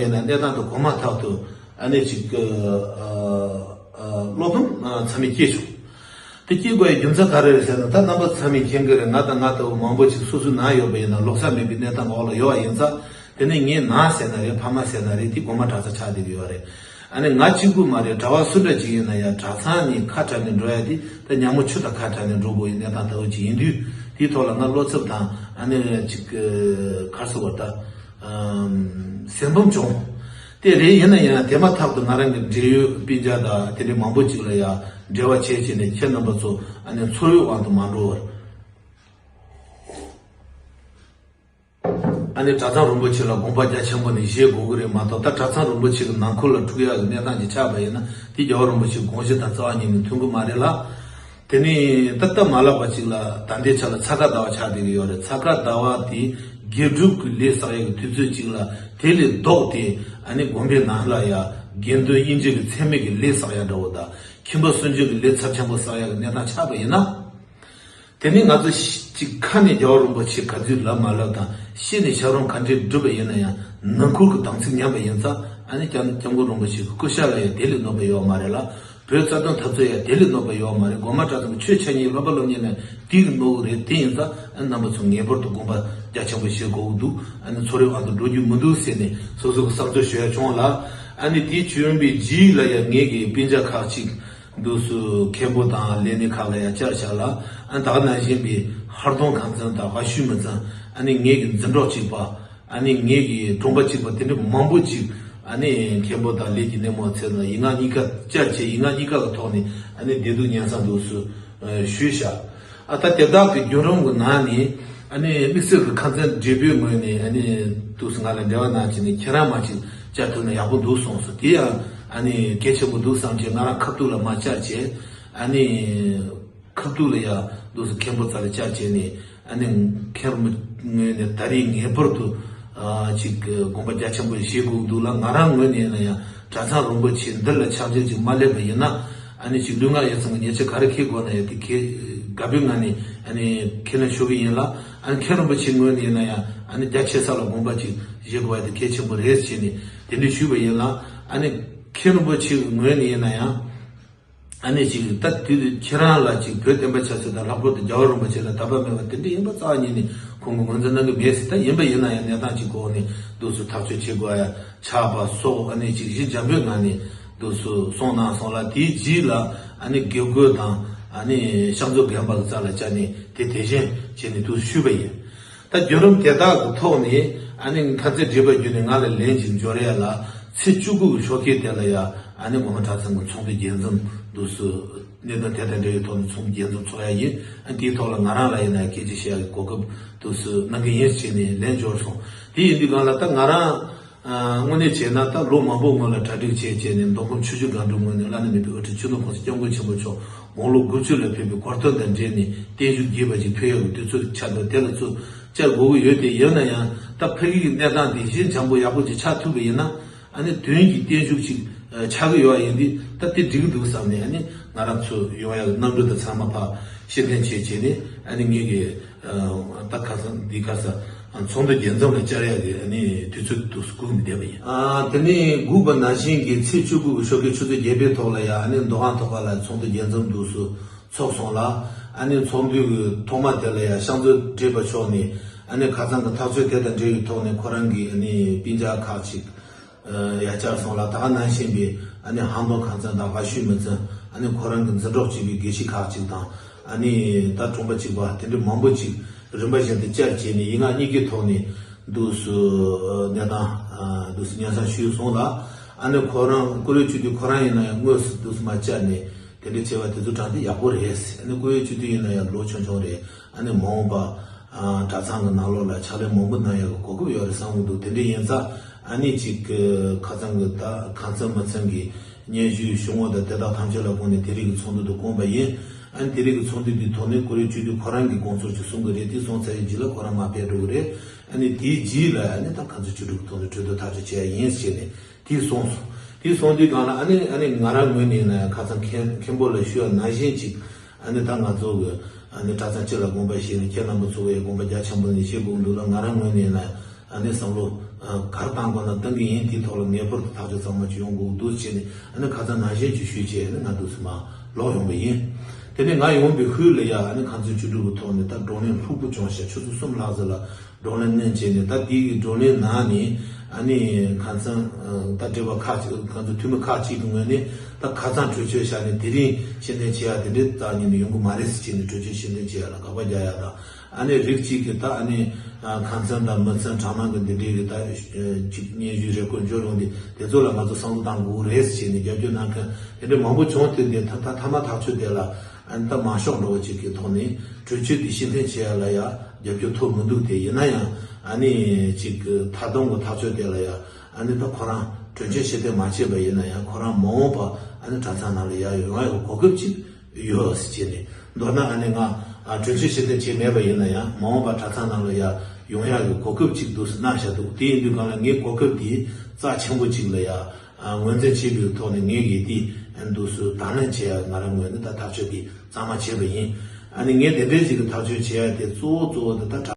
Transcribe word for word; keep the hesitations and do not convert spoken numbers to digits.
ཡིན་ན་གནས་སྟངས་དེ་གོ་མ་ཐག་ཏུ་ཨ་ནི་ཅིག་ཨ་ཨ་བློ་ཕམ་ཨ་ཚ་མེད་སྐྱེས་བྱུང་། དེ་སྐྱེ་དགོས་ཡ་རྒྱུ་མཚན་ག་རེ་རེད་ཟེར་ན། ད་རྣམ་པ་ཚང་མས་མཁྱེན་གྱི་རེད། ང་དང་ང་ལྟ་བུ་མང་པོ་ཅིག་སོ་སོའི་ནང་ཡོད་པ་ཡིན་ན་ལོགས་ས་མེད་པའི་གནས་སྟངས་འོག་ལ་ཡོད་པ་ཡིན་ཙང་། དེ་ནས་ངའི་ནང་ཟེར་ན་རེད། ཕ་མ་ཟེར་ན་རེད། དེ་དགོན་པ་གྲྭ་ཚང་ཆགས་བསྡད་ཀྱི་ཡོད་རེད། ཨ་ནི་ང་གཅིག་པུ་མ་རེད། གྲྭ་བ་སུ་འདྲ་ཅིག་ཡིན་ན་ཡང་གྲྭ་ཚང་ནས་ཁ་བྲལ་ནས་འགྲོ་ཡ་དེ་ད་ཉ་མོ་ཆུ་དང་ཁ་བྲལ་ནས་འགྲོ་དགོས་ཡི་གནས་སྟངས་ལྟ་བུ་ཅིག་ཡིན་དུས། དེའི་ཐོག་ལ་ང་བློ་འཚབ་དང་ཨ་ནི་ཅིག་ག་རེ་ཟེར་བ་ད། ཨམ། སེམས་ཕམ་བྱུང་། དེ་རེད། ཡིན་ན་ཡང་དེ་མ་ཐག་ཏུ་ང་རང་གི་འབྲེལ་ཡོད་སྤུན་ཀྱག་དང་དེ་འདྲའི་མང་པོ་ཅིག་ལ་ཡང་འབྲེལ་བ་བྱས་བྱས་ནས་ཁྱེད་རྣམ་པ་ཚོ་ཨ་ནི་ཚོར་བའི་དབང་དུ་མ་འགྲོ་བར། ཨ་ནི་གྲྭ་ཚང་རིན་པོ་ཆེ་ལ་དགོངས་པ་རྒྱ་ཆེན་པོ་ནས་བཞེས་དགོས་ཀྱི་རེད་མ་གཏོགས། ད་གྲྭ་ཚང་རིན་པོ་ཆེ་གི་ནང་ཁུལ་ལ་འཁྲུག་ཡག་གི་གནས་སྟངས་ཅིག་ཆགས་པ་ཡིན་ན། དེ་རྒྱལ་བ་རིན་པོ་ཆེའི་དགོངས་གཞི་དང་རྩ་བ་ཉིད་ནས་མཐུན་གྱི་མ་རེད་ལ། དེ་ནས་ད་སྟབས་མ་ལེགས་པ་ཅིག་ལ་ད་ལྟའི་ཆ་ལ་ཚ་ཁ་ཟླ་བ་ཆགས་བསྡད་ཀྱི་ཡོད་རེད། ཚ་ཁ་ཟླ་བ་དེ་དགེ་སྒྲུབ་ཀྱི་ལས་བསགས་ཡག་གི་དུས་ཚོད་ཅིག་ལ། དེ་ལས་ལྡོག་སྟེ་ཨ་ནི་དགོན་པའི་ནང་ལ་ཡ་དགེ་འདུན་དབྱེ་འབྱེད་ཀྱི་མཚན་མེད་ཀྱི་ལས་བསགས་ཡག་འདྲ་བོ་དང་། ཁྱིམ་པ་སུན་འབྱིན་གྱི་ལས་ཚབས་ཆེན་པོ་བསགས་ཡག་གི་གནས་སྟངས་ཆགས་པ་ཡིན་ན། དེ་ནི་ང་ཚོ་ཤི་ཅིག་ཁ་ནས་རྒྱལ་བ་རིན་པོ་ཆེ་ག་ཚོད་ལབ་མ་ལབ་དང་། ཤི་ནས་ཞབས་རིམ་ག་འདྲས་བསྒྲུབས་པ་ཡིན་ན་ཡང་། ནང་ཁུལ་གྱི་དམ་ཚིག་ཉམས་པ་ཡིན་ཙང་། ཨ་ནི་སྐྱབས་སྐྱབས་མགོན་རིན་པོ་ཆེ་གི་སྐུ་ཤ་ལ་ཡང་དེ་ལས་གནོད་པ་ཡོད་མ་རེད་ལ། བོད་རྩ་དོན་འཐབ་རྩོད་ཡང་དེ་ལས་གནོད་པ་ཡོད་མ་རེད། དགོན་པ་གྲྭ་ཚང་གི་ཆོས་འཆད་ཉན་སློབ་པ་སློབ་གཉེར་ལ་དེ་གི་གནོད་གི་རེད། དེ་ཡིན་ཙང་ཨ་ནི་རྣམ་པ་ཚོ་ངེས་པར་དུ་དགོངས་པ་རྒྱ་ཆེན་པོ་བཞེས་དགོས་ཀྱི་འདུག་ཨ་ནི་ཚོར་བའི་དབང་དུ་འགྲོ་རྒྱུ་མི་འདུག་ཟེར་ནས་སོ་སོ་གི་བསམ་ཚུལ་ཞུ་ཡ་བྱུང་ལ། ཨ་ནི་དེ་བྱོན་པའི་རྗེས་ལ་ཡང་ངེད་ཀྱི་སྤུན་ཀྱག་ཁག་ཅིག་འདུག་སུ་མཁན་པོ་དང་ལས་སྣེ་ཁག་ལ་ཡང་བཅར་བཞག་ལ། ཨ་ད་ག་ནང་བཞིན་པའི་ཧར་གདོང་ཁང་ཚན་དང་ཝ་ཤུ་མི་ཚན། ཨ་ནི་ངེད་ཀྱི་འཛིན་གྲོགས་གཅིག་པ། ཨ་ནི་ངེད་ཀྱི་གྲོང་པ་གཅིག་པ། དེ་འདྲ་མང་པོ་ཅིག་ཨ་ནི་མཁན་པོ་དང་ལས་ཀྱི་སྣེ་མོ་ཚན་ལ་ཡིག་ངག་གཉིས་ཀ་བཅར་བྱས། ཡིག་ངག་གཉིས་ཀ་གི་ཐོག་ནས་ཨ་ནི་བདེ་སྡུག་སྙན་སེང་འདུག་སུ་ཞུས་བཞག་ཨ་ད་དེ་དག་གི་བརྒྱུད་རིམ་གྱི་ནང་ནས་ཨ་ནི་དམིགས་བསལ་གྱི་ཁང་ཚན་བགྲེས་པོའི་ངོས་ནས་ཨ་ནི་འདུག་སུ་ང་ལ་འབྲེལ་བ་གནང་བྱས་ནས། ཁྱེད་རང་མ་ཅིག་བཅར་ཐུབ་ན་ཡག་པོ་འདུག་གསུངས་སོང་། དེ་ཡང་ཨ་ནི་གལ་ཆེན་པོ་འདུག་བསམ་བྱས་ང་རང་ཁ་ཐུག་ལ་མ་བཅར་བྱས། ཨ་ནི་ཁ་ཐུག་ལ་ཡ་འདུག་སུ་མཁན་པོ་རྩ་ལ་བཅར་བྱས་ནས། ཨ་ནི་མཁན་རིན་པོ་ངོས་ནས་ད་རེས་ངེས་པར་དུ་ཨ་ཅིག་དགོངས་པ་རྒྱ་ཆེན་པོ་བཞེས་དགོས་འདུག་ལ། ང་རང་ངོས་ནས་ཡིན་ན་ཡང་གྲྭ་ཚང་རིན་པོ་ཆེ་འདི་ལ་ཆགས་འཇིག་ཅིག་མ་སླེབས་པ་ཡིན་ན། ཨ་ནི་ཅིག་ལུས་ངག་ཡིད་གསུམ་གྱི་ཉེས་ཆད་ག་རེ་འཁྱེར་དགོས་ན་ཡང་དེ་འཁྱེར་དགའ་པོའི་ངང་ནས་ཨ་ནི་ཁས་ལེན་ཞུ་གི་ཡིན་ལ། ཨ་ནི་མཁན་རིན་པོ་ཆེ་ངོས་ནས་ཡིན་ན་ཡང་ཨ་ནི་རྒྱ་ཆེ་ས་ལ་དགོངས་པ་ཅིག་བཞེས་དགོས་པ་དེ་གལ་ཆེན་པོ་རེད་ཟེར་ནས་དེ་འདྲ་ཞུས་པ་ཡིན་ལ། ཨ་ནི་མཁན་རིན་པོ་ཆེ་ངོས་ནས་ཡིན་ན་ཡང་། ཨ་ནི་ཅིག་ད་དུས་དུས་ཁྱེད་རང་ལ་ཅིག་བོད་བསྟན་པ་ཆབ་སྲིད་དང་ལྷག་པར་དུ་རྒྱལ་བ་རིན་པོ་ཆེ་ལ་དད་པ་མེད་པ་དེ་འདྲ་ཡིན་པ་རྩ་བ་ཉིད་ནས་ཁོང་གིས་ངོས་འཛིན་གནང་གི་མེད་ཟེར། ད་ཡིན་པ་ཡིན་ན་ཡང་གནས་སྟངས་ཅིག་གོ་ནས་འདུག་སུ་ཐག་གཅོད་བྱེད་དགོས་ཡ་ཆགས་པ་སོགས། ཨ་ནི་ཅིག་ཞི་འཇམ་པོའི་ངང་ནས་འདུག་སུ་གསུངས་གནང་སོང་ལ། དེའི་རྗེས་ལ་ཨ་ནི་དགེ་བསྐོས་དང་ཨ་ནི་ཕྱག་མཛོད་རྒན་པ་གི་རྩ་ལ་བཅར་ནས་དེ་དེ་བཞིན་བྱས་ནས་འདུག་ཞུས་པ་ཡིན། ད་བརྒྱུད་རིམ་དེ་དག་གི་ཐོག་ནས་ཨ་ནི་ཁ་ཚེ་བགྲེས་པ་བརྒྱུད་ནས་ང་ལ་ལན་ཅིག་འབྱོར་ཡ་ལ། ཚེས་བཅུ་དགུ་གི་ཞོགས་ཀས་དེ་ལ་ཡ་ཨ་ནི་དགོན་པ་གྲྭ་ཚང་གི་ཚོགས་འདུ་རྒྱས་འཛོམས་འདུག་སུ་གནད་དོན་དེ་དང་འབྲེལ་བའི་ཐོག་ནས་ཚོགས་འདུ་རྒྱས་འཛོམས་ཚོགས་ཡ་ཡིན། ཨ་དེའི་ཐོག་ལ་ང་རང་ལ་ཡིན་ན་ཡང་སྐད་ཆ་བཤད་ཡ་གོ་སྐབས་འདུག་སུ་གནང་གི་ཡིན་ཟེར་ནས་ལན་འབྱོར་སོང་། དེ་ཡིན་དུས་གང་ལ་ད་ང་རང་ཨ་དངོས་གནས་བྱས་ན་ད་ལོ་མང་པོ་སྔོན་ལ་གྲ་སྒྲིག་བྱས་བྱས་ནས་མདོ་ཁམས་ཆུ་བཞི་སྒང་དྲུག་ངོས་ནས་བླ་ན་མེད་པའི་དབུ་ཁྲིད་ཆོས་ནོར་གོང་ས་སྐྱབས་མགོན་ཆེན་པོ་མཆོག་དགུང་ལོ་དགུ་བཅུ་ལ་ཕེབས་པའི་གོ་སྟོན་དང་འབྲེལ་ནས་བརྟན་བཞུགས་རྒྱས་པ་ཅིག་ཕུལ་ཡག་གི་དུས་ཚོད་ཆགས་འདུག་དེ་ལ་ཚུར་བཅར་དགོས་ཀྱི་ཡོད་དེ། ཡིན་ན་ཡང་ད་ཕ་གི་གི་གནས་སྟངས་དེ་ཞི་འཇམ་པོ་ཡག་པོ་ཅིག་ཆགས་ཐུབ་པ་ཡིན་ན། ཨ་ནི་དོན་གྱི་བརྟན་བཞུགས་ཅིག་ཆགས་ཀྱི་ཡོད་པ་ཡིན་དུས། ད་དེ་འགྲིག་གི་འདུག་བསམ་ནས་ཨ་ནི་ང་རང་ཚོ་ཡོང་ཡག་གི་གནམ་གྲུ་དང་ཚང་མ་ཕར་ཕྱིར་འཐེན་བྱས་བྱས་ནས། ཨ་ནི་ངེད་ཀྱི་ད་ཁ་སང་འདི་ཁ་སང་ཚོགས་འདུ་རྒྱས་འཛོམས་ལ་བཅར་ཡག་གི་ཨ་ནི་དུས་ཚོད་དུ་སྒུག་ནས་བསྡད་པ་ཡིན། ཨ་དེ་ནས་སྒུག་པ་ནང་བཞིན་གྱི་ཚེས་བཅུ་དགུ་གི་ཞོགས་ཀའི་ཆུ་ཚོད་བརྒྱད་པའི་ཐོག་ལ་ཡང་ཨ་ནི་མདོ་ཁམས་ཐོག་ཁ་ལ་ཚོགས་འདུ་རྒྱས་འཛོམས་འདུག་སུ་ཚོགས་སོང་ལ། ཨ་ནི་ཚོགས་འདུའི་གི་ཐོག་མ་དེ་ལ་ཡང་ཕྱག་མཛོད་བགྲེས་པ་མཆོག་ནས་ཨ་ནི་ཁ་སང་གི་ཐག་གཅོད་དེ་དང་འབྲེལ་བའི་ཐོག་ནས་ཁོ་རང་གི་ཨ་ནི་སྤུན་ཀྱག་ཁག་ཅིག་ཡ་བཅར་སོང་ལ། ད་ག་ནང་བཞིན་པའི་ཨ་ནི་ཧང་ཏོང་ཁང་ཚན་དང་ཝ་ཤུའི་མི་ཚན། ཨ་ནི་ཁོ་རང་གི་འཛིན་གྲོགས་བྱས་པའི་དགེ་བཤེས་ཁག་ཅིག་དང་། ཨ་ནི་ད་གྲོང་པ་གཅིག་པ་དེ་འདྲ་མང་པོ་ཅིག་རིམ་པ་བཞིན་དུ་བཅར་བྱས་ནས་ཡིག་ངག་གཉིས་ཀའི་ཐོག་ནས་འདུག་སུ་གནས་སྟངས་འདུག་སུ་སྙན་སེང་ཞུས་སོང་ལ། ཨ་ནི་ཁོ་རང་བཀུར་འོས་སྤྱི་འཐུས་ཁོ་རང་ཡིན་ན་ཡང་དངོས་སུ་འདུག་སུ་མ་བཅར་ནས། དེ་འདྲའི་བྱས་པ་དེ་ཚོ་དྲང་བདེན་ཡག་པོ་རེད། ཨ་ནི་བཀུར་འོས་སྤྱི་འཐུས་ཡིན་ན་ཡང་ལོ་ཆུང་ཆུང་རེད། ཨ་ནི་མ་འོངས་པ་ཨ་གྲྭ་ཚང་གི་ནང་ལོགས་ལ་ཕྱག་ལས་མང་པོ་གནང་ཡག་གི་གོ་སྐབས་ཡོད་རེད་བསམ་གྱི་འདུག་དེ་འདྲ་ཡིན་ཙང་ཨ་ནི་ཅིག་ཁ་སང་གི་ད་ཁང་ཚན་མི་ཚན་གྱི་སྙན་ཞུའི་གཞུང་དབང་དང་དེ་དག་ཐམས་ཅད་ལ་དགོངས་ནས་དེ་རིང་གི་ཚོགས་འདུ་དུ་བསྐོངས་པ་ཡིན། ཨ་ནི་དེ་རིང་གི་ཚོགས་འདུ་འདིའི་ཐོག་ནས་བཀུར་འོས་སྤྱི་འཐུས་ཁོ་རང་གིས་དགོངས་ཚུལ་ཅིག་གསུང་གི་རེད། དེ་གསུངས་ཚར་བའི་རྗེས་ལ་ཁོ་རང་མར་ཕེབས་འགྲོ་གི་རེད། ཨ་ནི་དེའི་རྗེས་ལ་ཨ་ནི་ད་ཁང་ཚན་བཅུ་དྲུག་གི་ཐོག་ནས་གྲོས་བསྡུར་ཐག་གཅོད་བྱས་ཡ་ཡིན་ཟེར་ནས། དེ་གསུངས་སོང་། དེ་གསུངས་དུས་སྒང་ལ་ཨ་ནི་ཨ་ནི་ང་རང་ངོས་ནས་ཡིན་ན་ཡང་ཁ་སང་མཁན་མཁན་པོ་ལ་ཞུས་པ་ནང་བཞིན་ཅིག་ཨ་ནི་ད་ང་ཚོ་གི་ཨ་ནི་གྲྭ་ཚང་སྤྱི་ལ་དགོངས་པ་བཞེས་ནས་ཁྱེད་རྣམ་པ་ཚོ་གི་དགོངས་པ་རྒྱ་ཆེན་པོ་ནས་བཞེས་དགོས་འདུག་ལ། ང་རང་ངོས་ནས་ཡིན་ན་ཨ་ནི་བསམ་བློ་ ག་རེ་བཏང་དགོས་ན་བཏང་གི་ཡིན། དེའི་ཐོག་ལ་ངེས་པར་དུ་ཐག་གཅོད་ཚང་མ་ཅིག་ཡོང་དགོས་འདུག་བྱས་ནས། ཨ་ནི་ཁ་སང་ནང་བཞིན་ཅིག་ཞུས་བྱས་ནས་ང་འདུག་སེ་མར་ལོག་ཡོང་པ་ཡིན། དེ་ནས་ང་ཡོང་པའི་ཤུལ་ལ་ཡ། ཨ་ནི་ཁང་ཚན་བཅུ་དྲུག་གི་ཐོག་ནས་ད་བགྲོ་གླེང་ལྷུག་པོ་བྱུང་ཤག་ཆུ་ཚོད་གསུམ་ལྷག་ཙམ་ལ་བགྲོ་གླེང་གནང་བྱས་ནས། ད་དེའི་གི་བགྲོ་གླེང་ནང་ནས་ཨ་ནི་ཁ་སང་ད་སྒྲིག་པ་ཁག་ཅིག་ཁ་སང་འཐུས་མི་ཁག་ཅིག་གི་ངོས་ནས་ད་ཁ་སང་གྲོས་ཆོད་བཞག་ནས་དེ་རིང་ཕྱིར་འཐེན་བྱེད་ཡ་དེ་འདྲའི་རྩ་ནས་ནི་ཡོང་གི་མ་རེད་ཟེར་བྱས་ནས། གྲོས་ཆོད་ཕྱིར་འཐེན་བྱེད་ཡ་ལ་དགག་པ་རྒྱག་ཡ་དང་། ཨ་ནི་རིགས་གཅིག་གིས་ད་ཨ་ནི་ཁ་སང་དང་མི་ཚང་གྲངས་མང་གི་འདི་འདྲའི་གི་ད་ཅིག་སྙན་ཞུ་རེ་སྐུལ་འབྱོར་ཡོང་དུས། དེ་ཚོ་ལ་ང་ཚོ་བསམ་བློ་བཏང་དགོས་རེད་ཟེར་བྱས་ནས་རྒྱབ་སྐྱོར་གནང་མཁན་དེ་འདྲ་མང་པོ་བྱུང་། དེ་འདི་ད་ད་མཐའ་མ་ཐག་གཅོད་དེ་ལ་ཨ་ནི་ད་མ་ཤོག་འགྲོ་བ་ཅིག་གི་ཐོག་ནས། གྲོས་ཆོད་འདི་ཕྱིར་འཐེན་བྱེད་ཡ་ལ་ཡ་རྒྱབ་སྐྱོར་ཐོབ་མི་འདུག་དེ་ཡིན་ན་ཡང་ཨ་ནི་ཅིག་གི་མཐའ་སྡོམ་གི་ཐག་གཅོད་དེ་ལ་ཡ། ཨ་ནི་ད་ཁོ་རང་གྲོས་ཆོད་ཕྱིར་འཐེན་མ་བྱས་པ་ཡིན་ན་ཡང་། ཁོ་རང་མ་འོངས་པ་ཨ་ནི་གྲྭ་ཚང་ནང་ལ་ཡ་ཡོང་ཡ་གི་གོ་སྐབས་ཅིག་ཡོད་ཟེར་བྱས་ནས། མདོར་ན་ཨ་ནི་ང་ཨ་གྲོས་ཆོད་ཕྱིར་འཐེན་བྱས་མེད་པ་ཡིན་ན་ཡང་། མ་འོངས་པ་གྲྭ་ཚང་ནང་ལ་ཡ་ཡོང་ཡ་གི་གོ་སྐབས་ཅིག་འདུག་སེ་གནང་བཞག་འདུག་དེ་ཡིན་དུས་སྒང་ལ་ངས་གོ་སྐབས་འདི་རྩ་ཆེན་པོ་ཅིག་ལ་ཡ་ངོས་འཛིན་བྱས་པའི་ཐོག་ནས། ངས་གི་འདི་འདུག་སེ་དང་ལེན་བྱེད་ཡ་ང་རང་ངོས་ནས་ད་ཐག་གཅོད་འདི་གཙང་མ་བྱས་པ་ཡིན། ཨ་ནི་ངས་དེ་འདྲའི་ཅིག་གི་ཐག་གཅོད་བྱེད་ཡ་དེ་གཙོ་བོ་གཙོ་བོ་འདི་ད་གྲྭ།